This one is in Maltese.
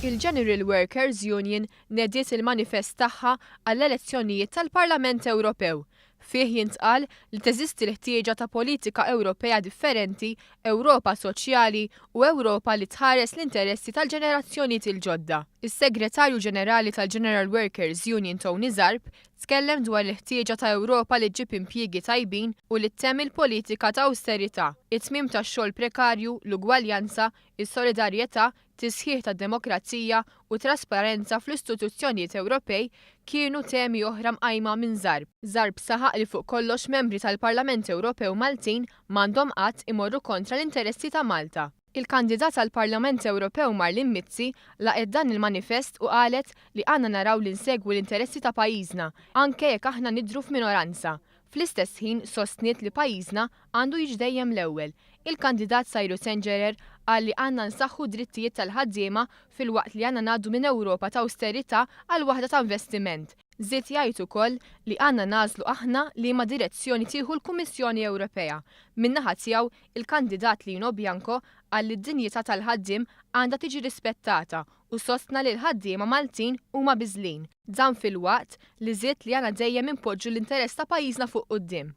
Il-General Workers Union nediet il-manifest tagħha għall-elezzjonijiet tal-Parlament Ewropew. Fih jintqal li teżisti l-ħtieġa ta' politika Ewropea differenti, Ewropa soċjali u Ewropa li tħares l-interessi tal-ġenerazzjonijiet il-ġodda. Is-Segretarju Ġenerali tal-General Workers Union Tony Zarb tkellem dwar il-ħtieġa ta' Ewropa li ġġib impjiegi tajbin u li ttemm il-politika ta' awsterità, it-tmiem tax-xogħol prekarju, l-ugwaljanza, is-solidarjetà, tisħiħ tad-demokrazija u trasparenza fl-istituzzjonijiet Ewropej kienu temi oħra mqajma minn Zarb. Zarb saħaq li fuq kollox membri tal-Parlament Ewropew Maltin m'għandhom qatt imorru kontra l-interessi ta' Malta. Il-kandidat għall-Parlament Ewropew Marlene Mizzi laqgħet dan il-manifest u qalet li għandna naraw li nsegwu l-interessi ta' pajjiżna anke jekk aħna nidhru f'minoranza. Fl-istess ħin sostniet li pajjiżna għandu jiġi dejjem l-ewwel. Il-kandidat Cyrus Engerer qal li għandna nsaħħu d-drittijiet tal-ħaddiema filwaqt li għandna ngħaddu minn Ewropa ta' awsterità għal waħda ta' investiment. Żied jgħid ukoll li għandna nagħżlu aħna liema direzzjoni tieħu l-Kummissjoni Ewropea. Min-naħa tiegħu, il-kandidat Lino Bianco qal li d-dinjità tal-ħaddiem għandha tiġi rispettata u sostna li l-ħaddiema Maltin huma biżlin. Dan filwaqt li żied li għandna dejjem inpoġġu l-interess ta' pajjiżna fuq quddiem.